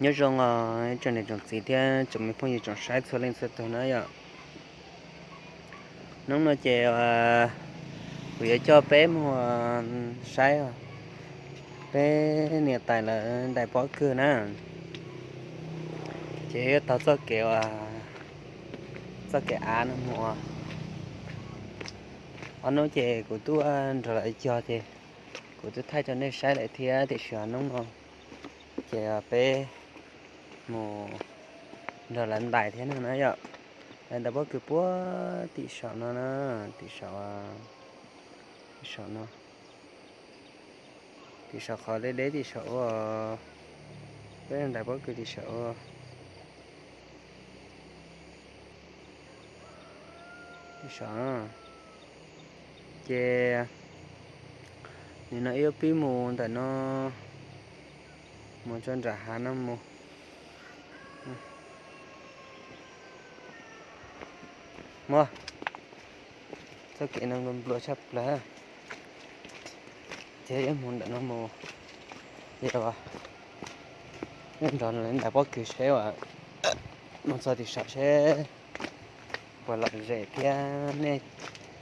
Nyob zoo os tsoom niam tsoom txiv thiab tsoom me phooj ywg tsoom saib txhua leej txhua tus na yom. Hnub no ces kuv yuav coj peb mus saib peb niam tais lawv ntais pob kws na. Ces yuav taug txoj kev, txoj kev av no mus. Ob hnub ces kuv twb nrog lawv cog ces kuv twb thaij rau nej saib lawm thiab tiam sis hnub no ces peb mus nrog lawv ntais thiab no na yom. Lawv ntais pob kws puag tim saum no na, tim saum, tim saum no, tim saum qhov deb deb tim saum ua, peb ntais pob kws tim saum ua. Ces nim no wb pib mus ntawm no, mus txog nram hav no mus. Muaj txoj kev no nplua tshaj plaws. Ces wb mus ntawm no mus, ces nrog ntais pob kws seb, mus txog tim saum seb puas lom zem thiab nej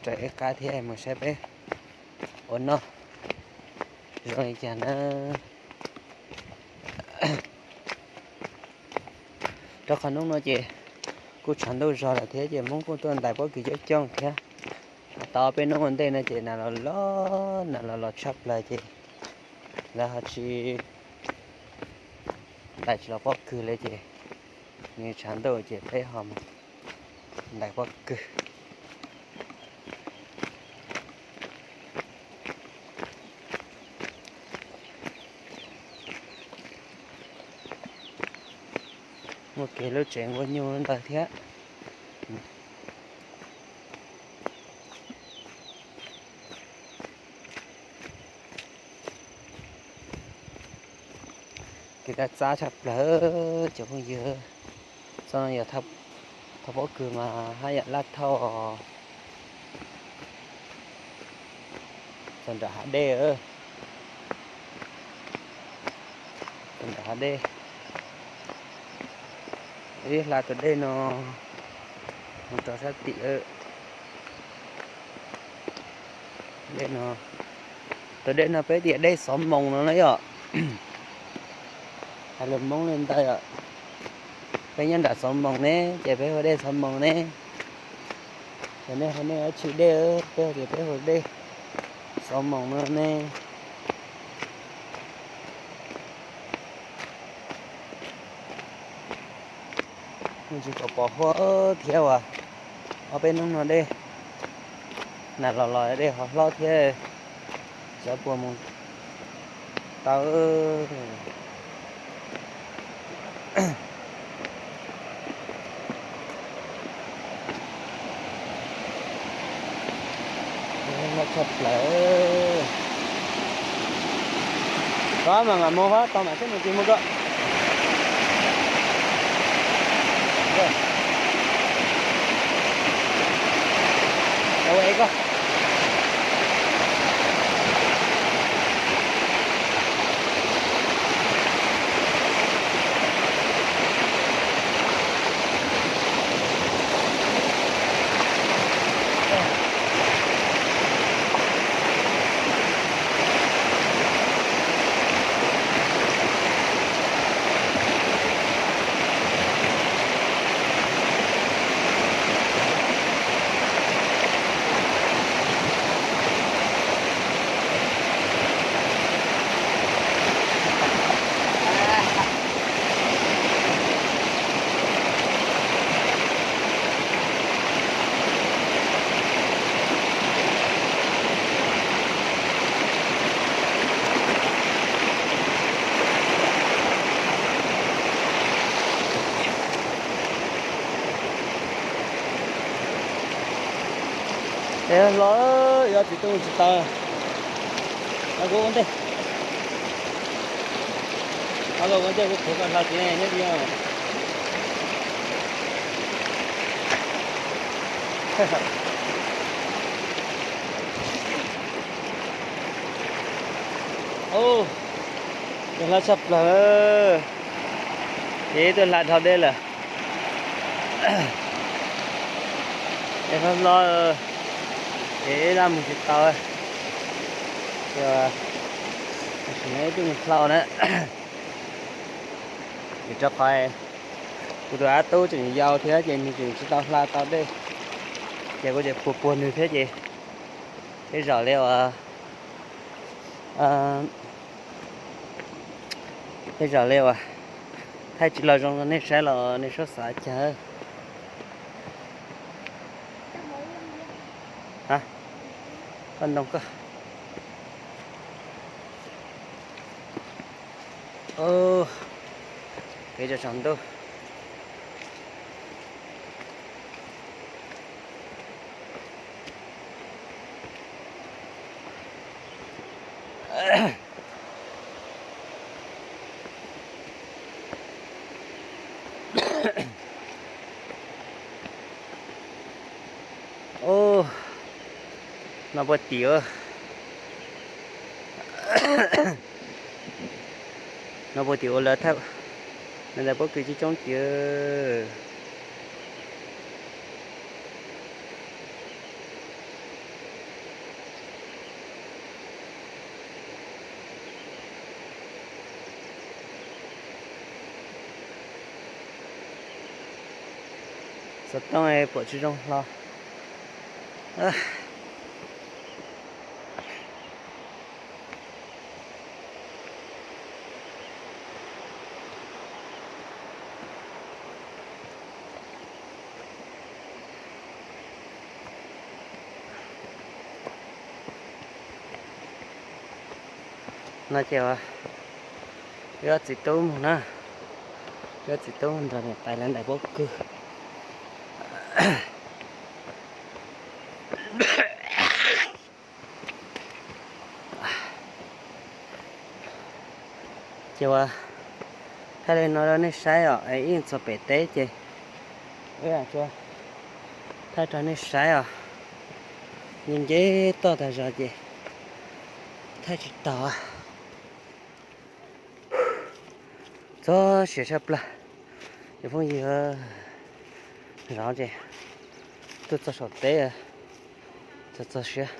raws wb qab thiab mus saib peb ua noj zoo li cas na. Rau qhov hnub no ces kuj tshav ntuj zog lawm thiab ces Hmoob kuj tuaj ntais pob kws coob coob thiab. Tau peb hnub ua ntej no ces nas los los, nas los los tshaj plaws ces lawv ho tsis ntais tsis los pob kws li ces nws tshav ntuj ces peb ho ntais pob kws. Muaj kev lub tsev nquag nyuj ntawd thiab. Kev kaj txab tshaj plaws cov phooj ywg. Txoj no yog thauj pob kws mas haj yam laj thauj. Txog nram hav dej, txog nram hav dej. Ib hla tus dej no mus rau sab tim. Dej no, tus dej no peb tias dej Xov Moos no na yom. Hais lus Hmoob li ntawd yom. Peb nyob nram Xov Moos ne ces peb hu dej Xov Moos ne. Ces nej hu nej dab tsi dej, peb tias peb hu dej Xov Moos no ne. Tsis pom pom huab thiab as, ob peb hnub no dej, nas los los dej ho hlob thiab, xyov puas mus tau. Loj tshaj plaws. Koj mam mam mus hab, tau mam seb mus tsis mus koj. Ua e koj. Es hlo, yuav tsis tuaj tsis tau. Kuv ua ntej, kuv ua ntej kuv khuv koj hlo tsis ne nyob tsis yog. Ub, es hlo tshaj plaws. Ces tuaj hla dhau dej lawm. Dej hlob hlob, ces ib laj mus tsis tau. Ces tam sim no wb twb mus hlau na. Vim rau qhov kuv tus dab tub tseem yau thiab ces nws tseem tsis tau hla tau dej, ces kuv tseem puag puag nws thiab ces tej zaum li uas, tej zaum li uas thaij tsis los zoo rau nej saib los nej suab xav cas. Koj ntoo koj. Kev tsaus ntuj. Ub, no puag tim, no puag tim ua lawv thaj, lawv ntawm pob kws coob coob tiag. Xov tooj pom tsis zoo hlo. No ces wb ob txiv tub mus na, wb ob txiv tub nrog niam tais lawv ntais pob kws. Ces ua thaij li no rau nej saib os, es ib txog pem teb ces wb thaij rau nej saib os. Nce nce toj tag zog ces thaij tsis tau. Txog siav tshaj plaws cov phooj ywg, zov ces tuaj txog saum teb txog txog siav,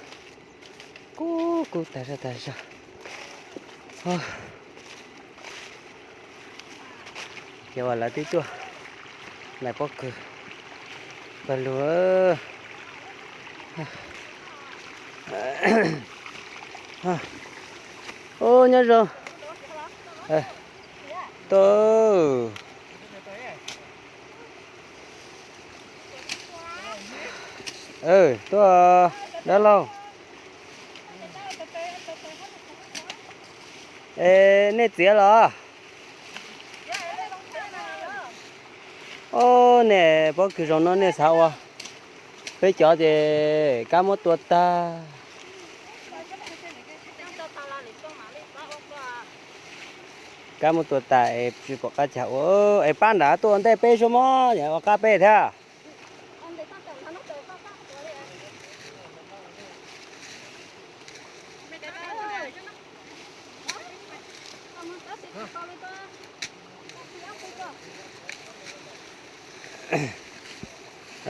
kub kub tag zog tag zog. Ces uas lawv twb tuaj ntais pob kws pawg lug. Ub, nyob zoo. Tuaj. Tuaj, dab laug. Es nej txiav los? Ub, nej pob kws zoo no nej xav ua, peb cov ces kab muab tua tag. Kab muab tua tas es tsis pom qab cas ua. Es pab nrad tuaj ua ntej peb suab mob ua qab peb thiab.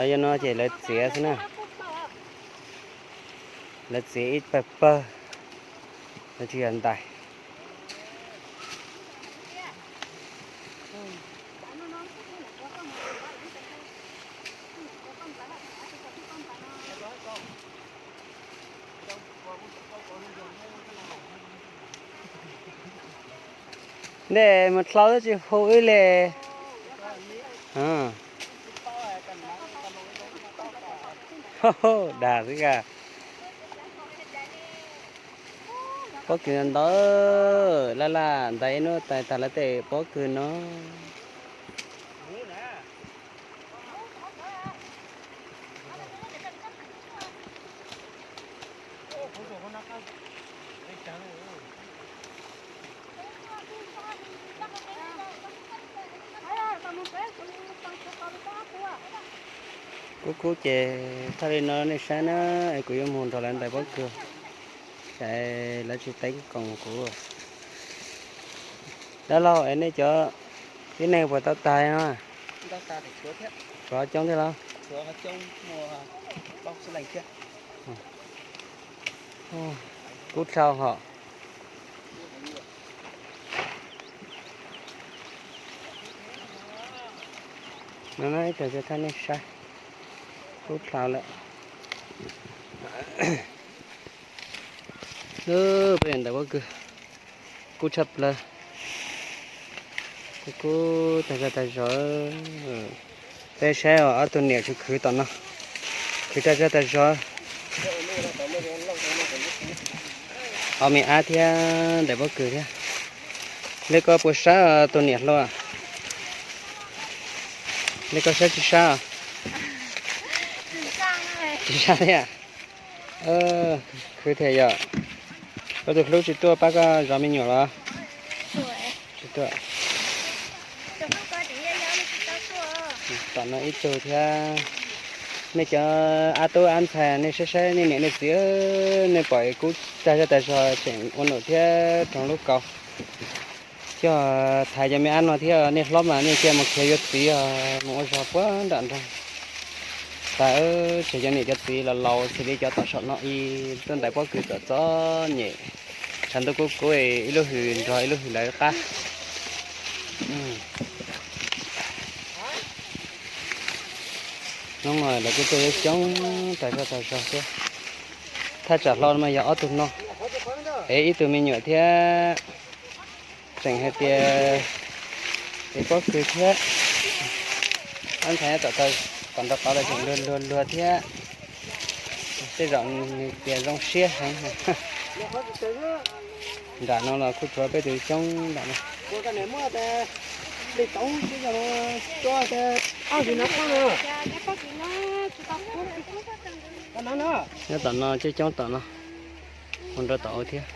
Yog no ces lawv txiav xwb na. Lawv txiav ib pawg pawg, lawv tsis yog ntais. Nej mus dlau twb tsis hu wb li. Dag xwb a. Pob kws ntau, laj laj ntais ib hnub tas lawv tej pob kws no. Kub kub ces thaij li no nej saib na, es kuv yuav mus nrog lawv ntais pob kws, es lawv tsis teeb koom kuv. Dab laug es nej cov Tib neeg puas tau tag no? Tshuav coob thiab los? Kub dlhau hos. No ib tug thaj nej saib, kub dlhau lawm. Peb ntawm pob kws kub tshaj plaws, kub kub tag zog tag zog. Peb saib os, ob tug niam tseem khwv tom no, khwv tag zog tag zog. Ob me ab thiab ntawm pob kws thiab. Li koj puas sab tus niam hluas? Li koj sab tsis sab? Tsis sab thiab. Khwv thiab yom. Koj tus hlub tsis tuaj pab koj zov me nyuam los? Tsis tuaj. Tom no ib tug thiab. Nej cov ab tub ab ntxhais nej saib saib nej niam nej txiv, nej pom kub tag zog tag zog tseem ua num thiab rau lub kaus. Coj thaiv cov me ab no thiab, nej hlob mas nej cia mus khiav yuav txiv os, mus ua zog puag nram nroog. Tas, tseg cov niam cov txiv los laus xws li cov tom saum no ib tuaj ntais pob kws txom txom nyem, tshav ntuj kub kub, ib lub hws nrog ib lub hws lawv qab. Hnub no lawv kuj tuaj coob coob tas zog tas zog thiab. Thaj tsam hlo mas yog ob tug no, es ib tug me nyuam thiab. Tseem hais tias, es pob kws thiab, ab ntxhais tom, tom nraud qhov los tseem luag luag luag thiab. Tej zaum nws tias zoo siab heev. Nram no los kuj tshuav peb tus coob nram no. Nyob tom no coob coob tom no, mus nrog tom ub thiab.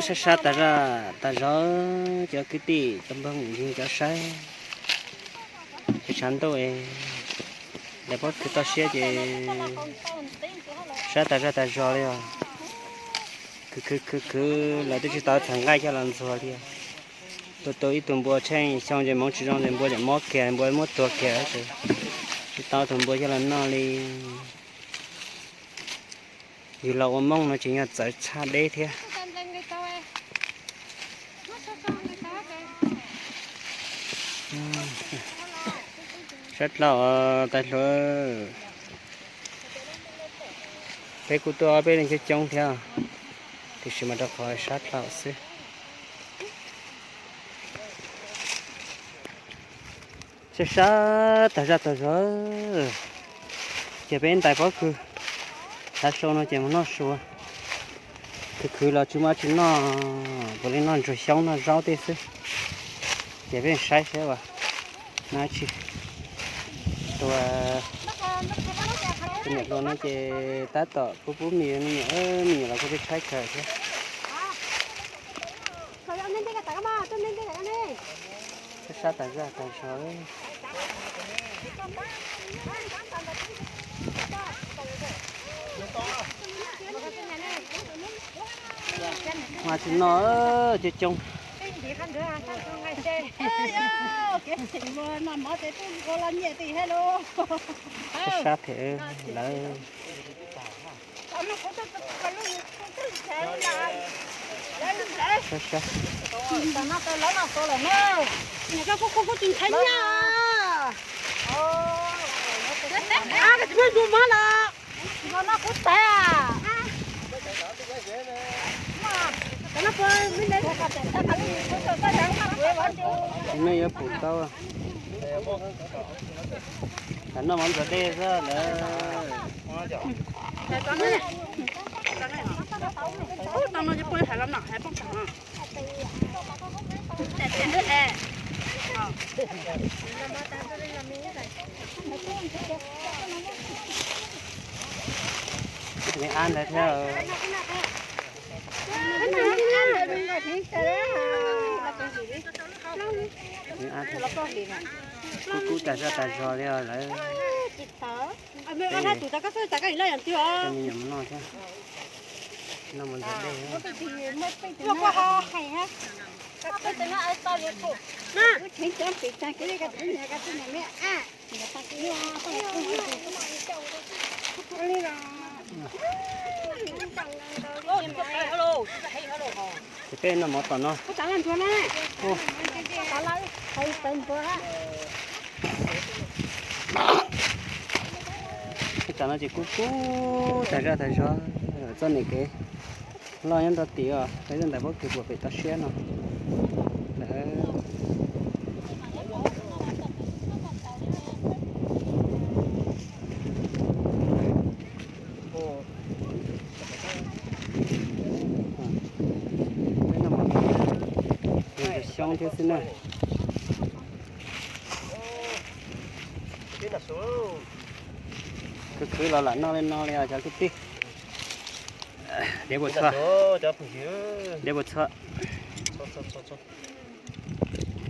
Sab sab tas zog tas zog, cov kwv tij cov npawg ntxhais cov saib, ces tshav ntuj es lawv pob kws toj siab ces sab tas zog tas zog li os. Khwv khwv khwv khwv, lawv twb tsis tau txhais nqaij coj los ntxuag li. Tus tus ib tug npua tsheej xyoo ces hmoov tsis zoo ces npua tseem mob kiag, npua muab tuag kiag, tsis tau tus npua coj los noj li. Yus los ua Hmoob no tseem yog txawv tshaj deb thiab. Sab dlhau tais hluas, peb kuj tuaj ob peb leeg coob coob thiab, tiam sis mas rau qhov sab dlhau xwb. Sab sab tas zaj tas zog, ces peb ntais pob kws, tav su no ces mus noj su, khwv khwv los tsis muaj tsis noj, puav leej noj ntsuag xyoob noj zaub tej xwb. Ces peb saib saib as, no tsis, tus, tus niam hluas no ces tab tom pub pub mis, me nyuam, me nyuam los kuj peb tshaib kawg thiab. Sab sab tas zaj tas zog. Mas tsis noj, coob coob. Sab sab thiab lawv. Sab sab. Nej yuav pum tau. Tam noj mov ntxuav dej xwb lawm. Ab ntawd thiab. Kub kub tas zaj tas zog li os lawv. Me nyuam mus noj thiab. Noj mov ntxuag dej. Ces peb noj mov tom no. Ib tsam no ces kub kub tag zaj tag zog, txoj niam kev loj nyob rau tim os, peb ntawm pob kws puag pem toj siab no lawm. Peb noj mov, xyoob thiab xwb na. Khwv khwv los lam noj li no li os cov kwv tij. Diav puas txhua? Diav puas txhua?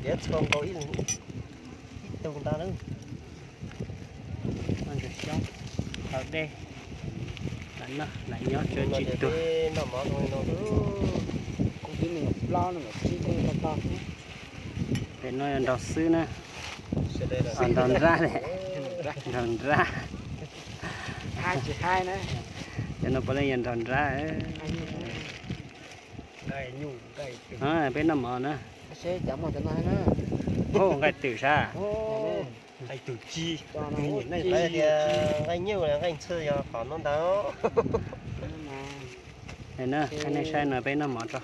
Diav txhua nkaus ib tug ntag na. Noj ntsuag xyoob, haus dej, lam noj lam nyob tsis tuag. Pem no yog nraug xwb na. Nraug nrab, nraug nrab. Cov no puav leej yog nraug nrab. Peb noj mov na. Nqaij twm sab. Nqaij nyuj nqaij ntxhw yog qhov no ntag. Nej saib no peb noj mov tso.